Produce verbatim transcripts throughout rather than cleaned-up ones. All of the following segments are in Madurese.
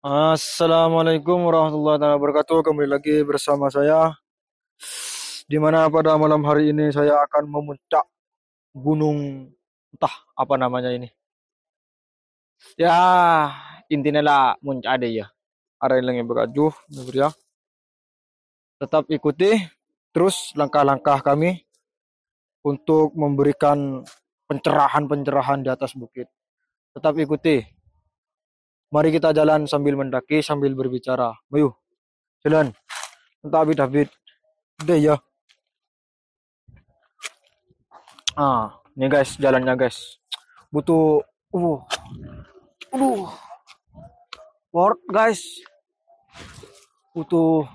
Assalamualaikum warahmatullahi taala wabarakatuh. Kembali lagi bersama saya, di mana pada malam hari ini saya akan memuncak gunung, entah apa namanya ini. Ya, intinya lah muncak ada ya. Arah yang lagi berkajuh, ya. Tetap ikuti terus langkah-langkah kami untuk memberikan pencerahan-pencerahan di atas bukit. Tetap ikuti. Mari kita jalan sambil mendaki, sambil berbicara. Ayo, jalan. Entah abit-abit. Deh ya. Ah, ini guys, jalannya guys. Butuh, uh, aduh, lord guys. Butuh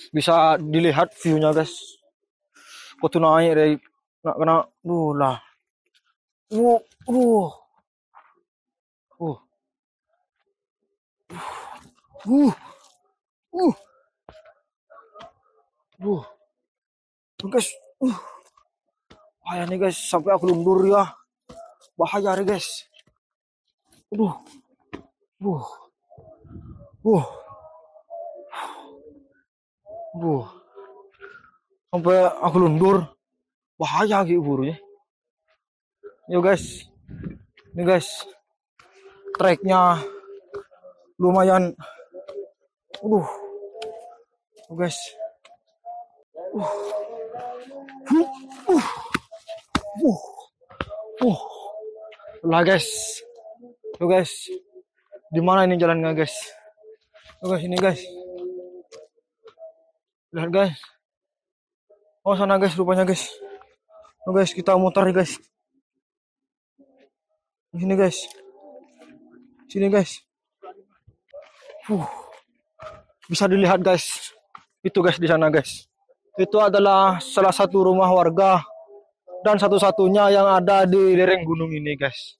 bisa dilihat view-nya guys. Kudu naik dari nak kena, duh lah. Uh, uh, uh, uh, uh, uh. Guys, uh. Bahaya nih guys, sampai aku lundur ya. Bahaya nih guys. Aduh. Wuh. Wuh. Wuh. Sampai aku lundur. Bahaya gitu buru ya. Yo guys. Ini guys. Treknya lumayan. Aduh. Tuh, guys. Uh. Uh. Uh. Uh. Uh. Lah, guys. Tuh, guys. Di mana ini jalannya, guys? Tuh, guys, ini, guys. Lihat, guys. Oh, sana, guys, rupanya, guys. Tuh, guys, kita muter, guys. Di sini, guys. Sini, guys. Fuh. Bisa dilihat, guys. Itu, guys, di sana, guys. Itu adalah salah satu rumah warga dan satu-satunya yang ada di lereng gunung ini, guys.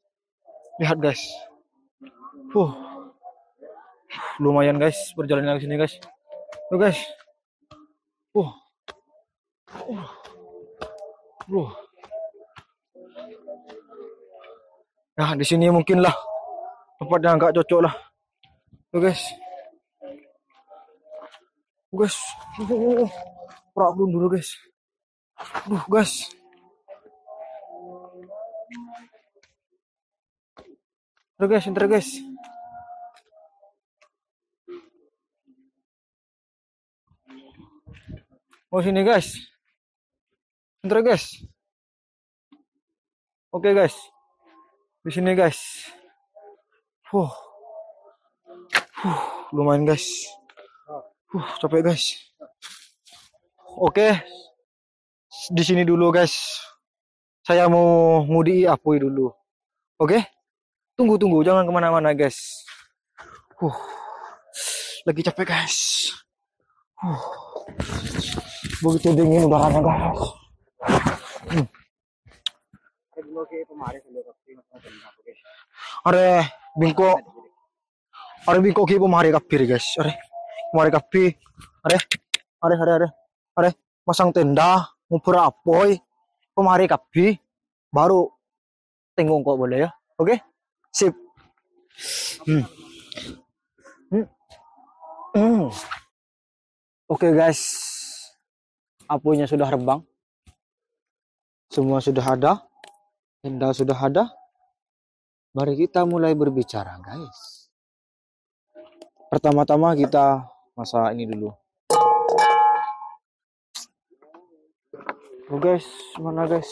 Lihat, guys. Fuh. Lumayan, guys, perjalanan ke sini, guys. Tuh, guys. Fuh. Fuh. Nah, di sini mungkin lah tempat yang agak cocok lah. Tuh, guys. Tuh, guys. Fuh, fuh, fuh, fuh. Prak dulu, guys. Duh, guys. Terus, guys, terus, guys. Oh, sini, guys. Terus, guys. Oke, guys. Di sini, guys. Huh. Huh, lumayan, guys. Huh, capek, guys. Oke. Di sini dulu, guys. Saya mau ngudi'i Apoy dulu. Oke? Tunggu, tunggu. Jangan kemana-mana, guys. Huh. Lagi capek, guys. Huh. Begitu dingin udaranya, guys. Hmm. Are bingko, are bingko ghi' pamare kabbi, guys. Are, pamare kabbi. Are, are, are, are. Are, masang tenda, ngubur Apoy. Pamare kabbi. Baru tengok kok boleh ya. Oke? Sip. Hmm. Hmm. Hmm. Oke, guys. Apoynya sudah rebang. Semua sudah ada. Tenda sudah ada. Mari kita mulai berbicara, guys. Pertama-tama kita masa ini dulu. Oh, guys, mana, guys?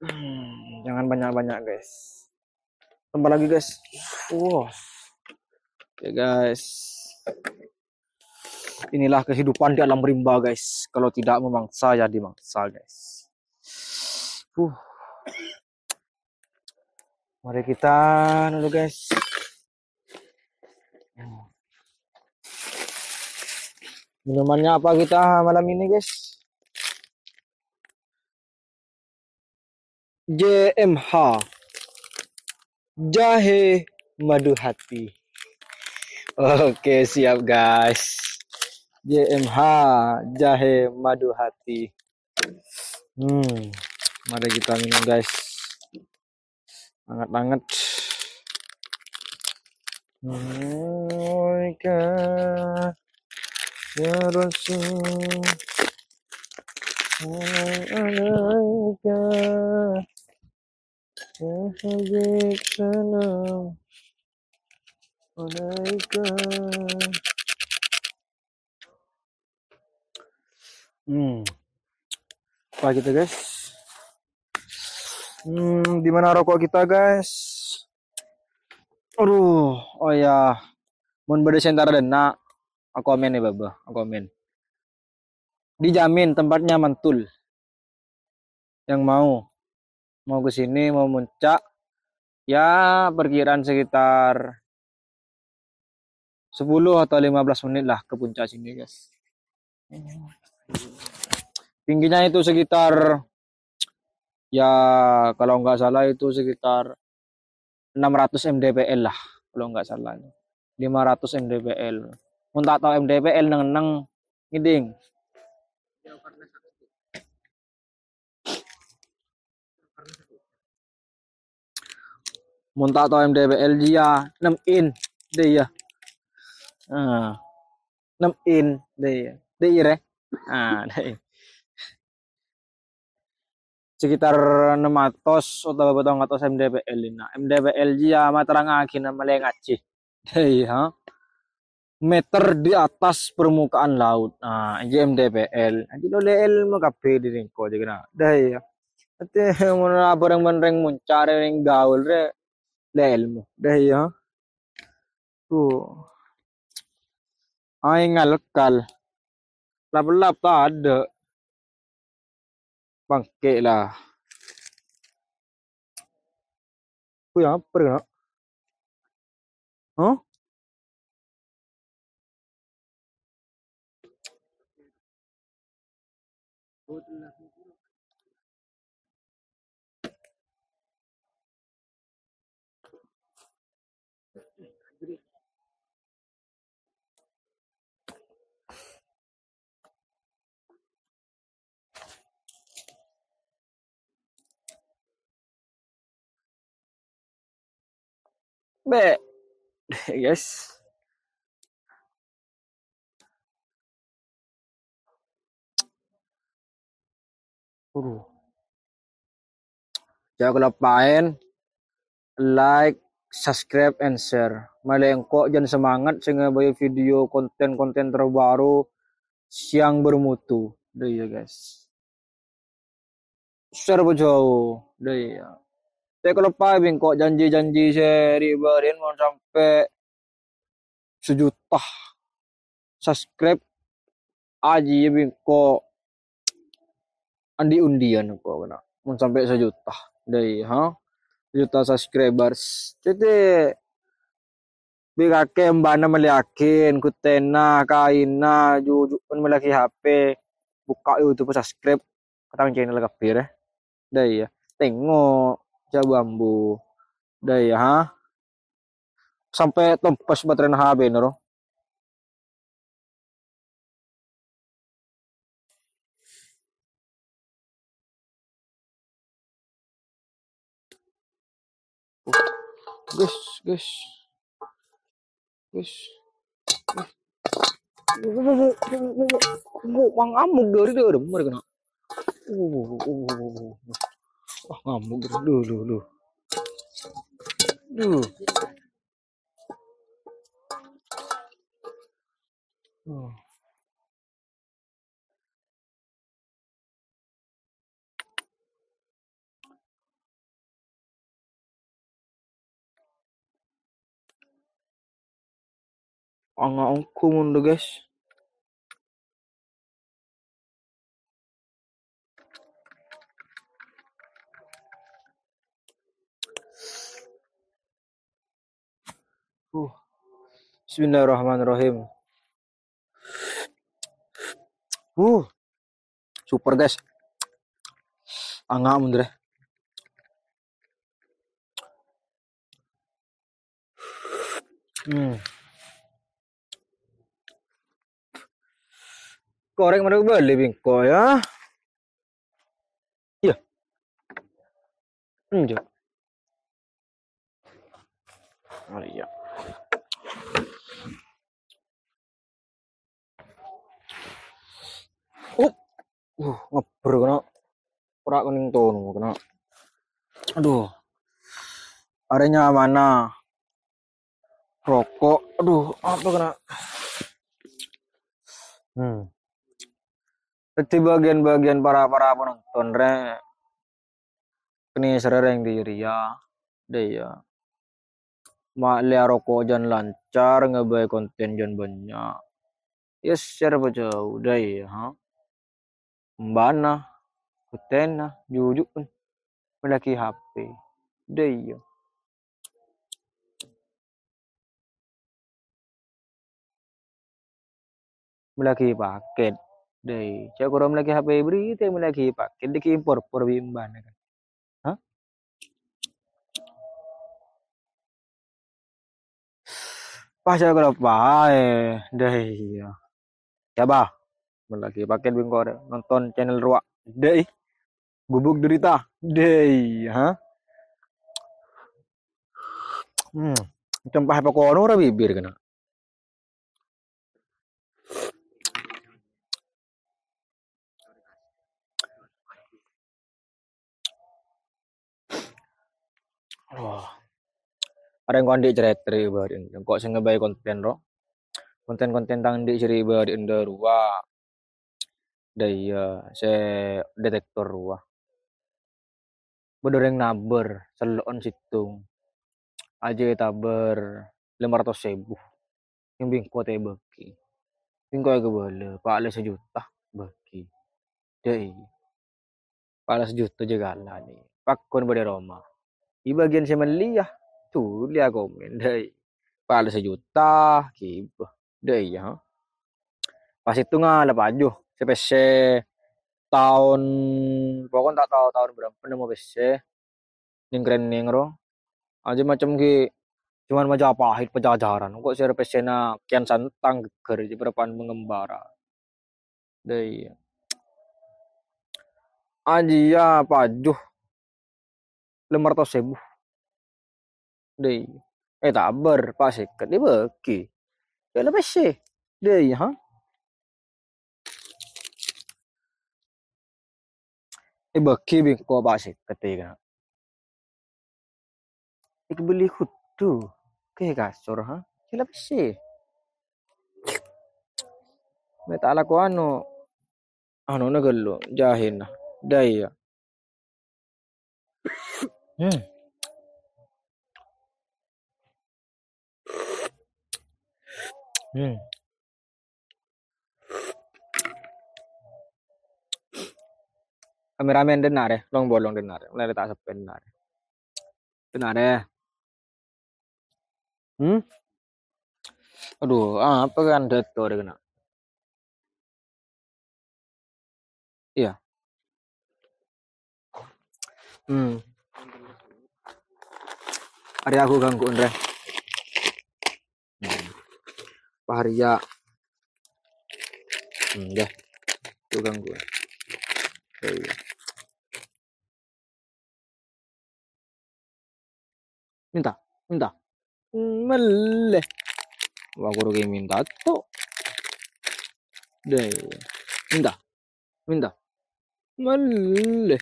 Hmm, jangan banyak-banyak, guys. Tambah lagi, guys. Wow. Oke, guys. Inilah kehidupan di alam rimba, guys. Kalau tidak memangsa, ya dimangsa, guys. Uh. Mari kita dulu, guys. Minumannya apa kita malam ini, guys? J M H. Jahe madu hati. Oke, siap, guys. J M H, jahe madu hati. Hmm, mari kita minum, guys. Anget-anget. Alaika, ya Rasul. Alaika, ya Habib, salam alaika. Hmm. Apa gitu, guys? Hmm, di mana rokok kita, guys? Aduh, oh ya. Mon bâdâ sè entar dâ' enna', akomen ya, Baba, akomen. Dijamin tempatnya mantul. Yang mau, mau ke sini, mau muncak, ya, perkiraan sekitar sepuluh atau lima belas menit lah ke puncak sini, guys. Tingginya itu sekitar, ya, kalau nggak salah itu sekitar enam ratus M D P L lah, kalau nggak salah. Lima ratus M D P L. Mun ta' tao M D P L neng-neng ngèdhing. Mun ta' tao M D P L jiyâ, nem in. Dâ' iyâ. Ah. Nem in. Dâ' iyâ. Dâ' iyâ, rè. Ah, dâ' iyâ. Sekitar enam ratus utawa petang atus M D P L ina. M D P L jiyâ materrangaghi na malè ngajhi. Dâ' iyâ, ha? Meter di atas permukaan laut. Nah, iyâ M D P L. Jadi lo lè èlmo kabbhi di rèngko jâ kèna. Dâ' iyâ. Ati mon abhâreng bân rèng monca' rè, rèng gaul rè, lè èlmo. Dâ' iyâ. Tuh. Aèng ngalekal. Lap-lap tadâ'. Bangke lah. Kuwi apa, kena? Hah? Beh, guys. Aduh. Jhâ' kaloppaèn like, subscribe, and share. Malè engko' jân semangat sè ngabâyâ video konten-konten terbaru yang bermutu. Dâ' iyâ, guys. Share pojhâu. Dâ' iyâ. Tè' kaloppaè bi' engko' janji-janji sè ri'-bâri'ân mon sampè' sajuta subscribe, ajiyâ bi' engko' andi'-undi'ân engko' kèna. Mon sampè' sajuta. Dâ' iyâ, ha? Sajuta subscribers. Jadi, bi' kakè embhâna mellèyaghi ghutèna, kaènna, juju'en mellèyaghi H P, bukka' YouTube, subscribe ka tang channel kabbhi, rè. Dâ' iyâ. Tengngo', jhâ' bambu. Dâ' iyâ, ha? Sampè' tompes baterèna H P noro. Guys, guys. Guys. Wah, ngamuk dari dalam mereka, nak. Wah, ngamuk dari. Duh, duh, duh. Duh. Oh. Anga' ongghu mon dâ, guys. Uh. Bismillahirrahmanirrahim. Uh. Super, guys. Anga' mon dâ. Hmm. Korèng marè bâli bi' engko' yâ. Iyâ. Enjâ'. Oh, iyâ. Up. Uh, ngebbher kèna. Ora kènèng tonu kèna. Adhu. Arè nyamana. Roko'. Adhu, apa kèna? Hmm. Dhâddhi bâgiyân-bâgiyân para-para panonton rè. Kènè' sareng dhi' rèya. Dâ' iyâ. Ma' lè aroko' jân lancar, ngabâi kontèn jân bânnya'. Iyâ, share pajhâu, dâ' iyâ, ha. Embana, kontènna, juju'en. Mellèaghi H P. Dâ' iyâ. Mellèaghi pakèt. Dâ' iyâ. Jhâ' koro mellèaghi H P bâriyâ, mellèaghi pakèt, dâgghi' impor-por bi' embana, kan. Hah? Pas jhâ' kaloppaè. Dâ' iyâ. Yâ, Bah. Mellèaghi pakèt bi' engko' rè. Nonton channel rowa. Dâ' iyâ. Gubuk Derita. Dâ' iyâ, ha? Hmm. Cempah apa kono ora bibir kèna. Wah. Arè engko' andi' carèta rè bâdâ'ân. Engko' sè ngabâi kontèn, ro. Kontèn-kontèn tang andi' sè rè bâdâ'ân dâ' rowa. Dâ' iyâ, sè detektor rowa. Bâdâ orèng nabâr, sello'en sèttong. Ajâ ètabâr lèma ratos èbu. Nyambi engko' ta' èbâghi. Engko' èkabâlâ, pa' la sajuta, bâghi. Dâ' iyâ. Pa' la sajuta jâ' kala nè. Pakon bâdâ roma. È bâgiyân sè mellèya, dhuli akomèn, dâ' iyâ. Pa' la sajuta, ghibâ. Dâ' iyâ, ha. Pas sèttonga la paju, sè pèssè taon, pokokna ta' tao taon bârâmpa nemmo pèssè. Nèng-kennèng ro. Ajâ macem ghi' cuman Majapahit Pajajaran. Kok sè pèssèna Kian Santang ghâgghâr jâ' parappa'na pangembara. Dâ' iyâ. Ajiyâ paju lèma ratos èbu. Dâ' iyâ. Ètabâr pa' sèket èbâghi. Yâ la pèssè. Dâ' iyâ, ha? Èbâghi bi' engko' pa' sèket, yâ, kèna. Èkabelli ghudhu, kè kasor, ha? Yâ la pèssè. Mè' ta' alako anu, anuna ghâllu, jahèna. Dâ' iyâ. Hmm. Hmm. Rame-ramean dâ' enna' rè, long-bolong dâ' enna' rè. Mulai ta' seppè dâ' enna' rè. Dâ' enna' rè. Hmm? Adhu, apa kan dâ' to rè kèna? Iyâ. Hmm. Arè aku gangguan rè. Hmm. Pahariyâ. Hmm, yâ. Aku gangguan. Oh, iyâ. Minta, minta. Mellè. Wa koro ghi' minta to. Dâ'. Minta. Minta. Mellè.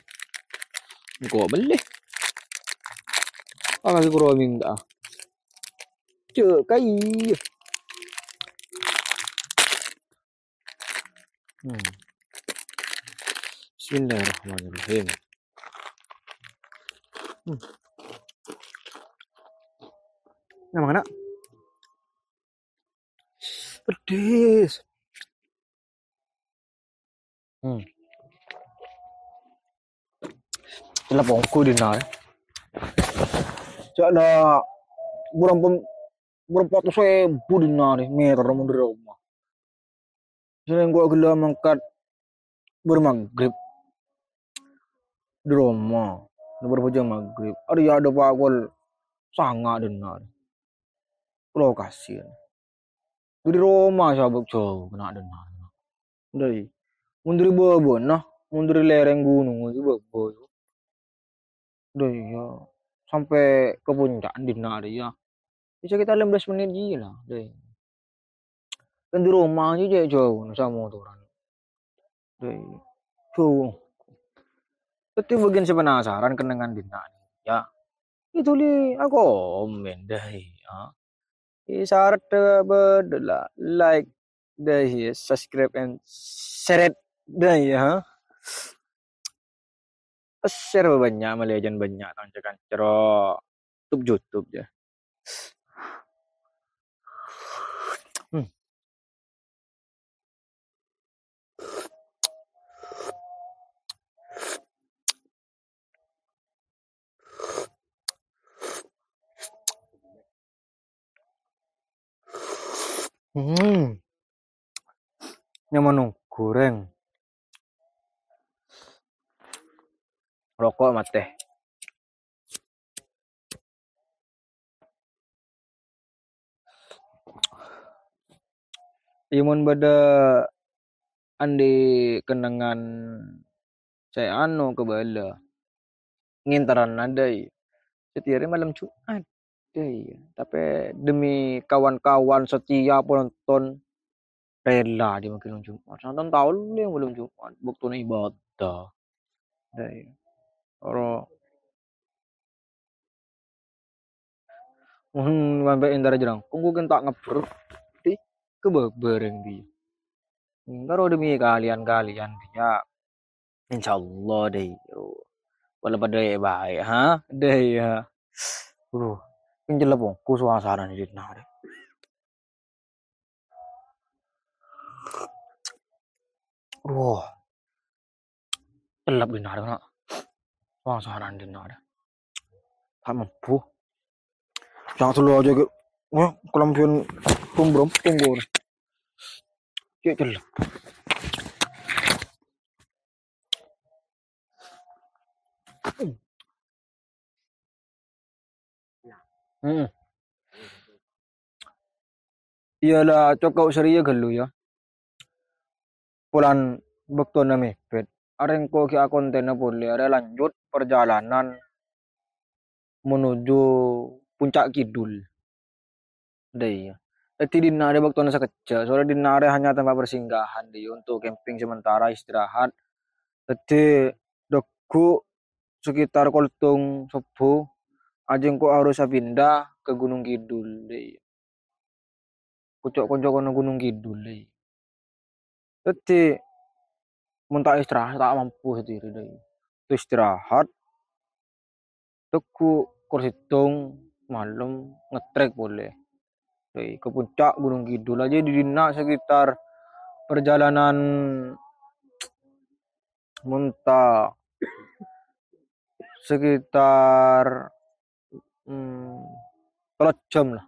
Engko' mellè. Apa lagi koro minta? Cek kai. Hmm. Bismillahirrahmanirrahim. Hmm. Nah, mana? Pedis. Hmm. Telepon ku di nal. Cak na burung pem, burung empat ratus ribu di nal meter dari rumah. Sini gua gila mangkat bermagrib di rumah. Ini berbujang magrib. Hari ada pakul sanga di nal. Lokasi. Dari rumah sahabat jauh kena di nal. Dai. Mon dâri bâbâna, mon dâri lèrèng ghunong ghi' bâbâ, yâ. Dai, yâ. Sampè' ka ponca'na dinna' rèya. Yâ, sekitar lèma bellâs mennit ghi' la, dai. Kan dâri roma jiyâ cè' jhâuna samotoran. Dai. Jhâu. Dhâddhi bâgiyân sè penasaran kennengngan dinna' rèya. Yâ. Itu li akomen dai, yâ. Isarat bâdâ la, like dai, subscribe and share it dai, yâ. Share bânnya', malè jân bânnya' kanca-kanca ro YouTube, YouTube yâ. Hmm. Hmm. Nyaman, no, goreng. Roko' matè. Yâ, mon bâdâ andi' kennengngan sè ano kabâlâ, ngèntarana dai. Satèya rè malem Jumat. Dai, tapè demi kawan-kawan setia penonton, rela dâ' mangkèn malem Jumat. Santan taollè malem Jumat, bâktona ibadah. Dai. Oro. Mon sampè' èntara jârângkong, ghu kèng ta' ngebbher, dâi, ka bâbâ rèng dâi. Èntara demi kalian-kalian, dâi, yâ. Insyaallah, dâi. Wala padâ bhâi, ha? Dâi, yâ. Aduh, kèng cellep ongghu suasana dâi dinna' rè. Wah. Cellep dinna' rè, na'. Wah, suasana dinna' rè. Ta' mampu. Yang solo aja ke. Wah, kelampian tumbrem tunggu. Cek cellep. Hmm. Iyâ la, cokop sèriyâ ghâllu, yâ. Polana bâktona mèpèt, arèya engko' ghi' akontèna polè, arèya lanjut perjalanan menuju Puncak Kidul. Dâi, yâ. Dhâddhi dinna' rè bâktona sakejjhâ', soalnya dinna' rè hanya tempat persinggahan, dâi, untuk camping sementara istirahat. Dhâddhi, dâgghu' sekitar koltong sobbhu, ajâ engko' harus apinda ka Gunung Kidul, dâi. Ko-, co-, konco kono Gunung Kidul, dâi. Dhâddhi, mon ta' istirahat, ta' mampu satèya rè, dâi. Terros istirahat, dâgghu' kor sèttong malem ngetrek polè. Dâi, ka puncak Gunung Kidul. Ajâ dâri dinna' sekitar perjalanan mon ta' sekitar, hmm, tello jam la.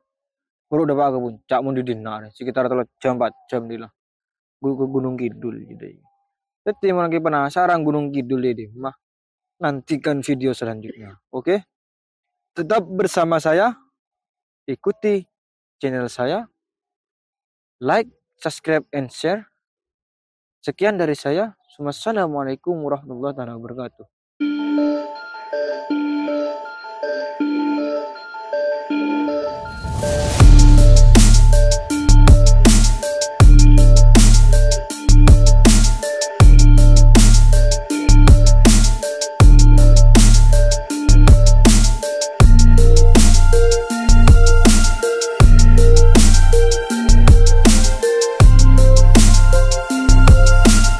Bhuru dâpa' ka puncak mon dâri dinna' rè, sekitar tello jam, empat jam dâri la. Gu-, ka Gunung Kidul, gitu. Dhâddhi, mon lagi penasaran Gunung Kidul è dimma, nantikan video selanjutnya. Oke? Tetap bersama saya, ikuti channel saya, like, subscribe, and share. Sekian dari saya. Wassalamualaikum warahmatullahi taala wabarakatuh.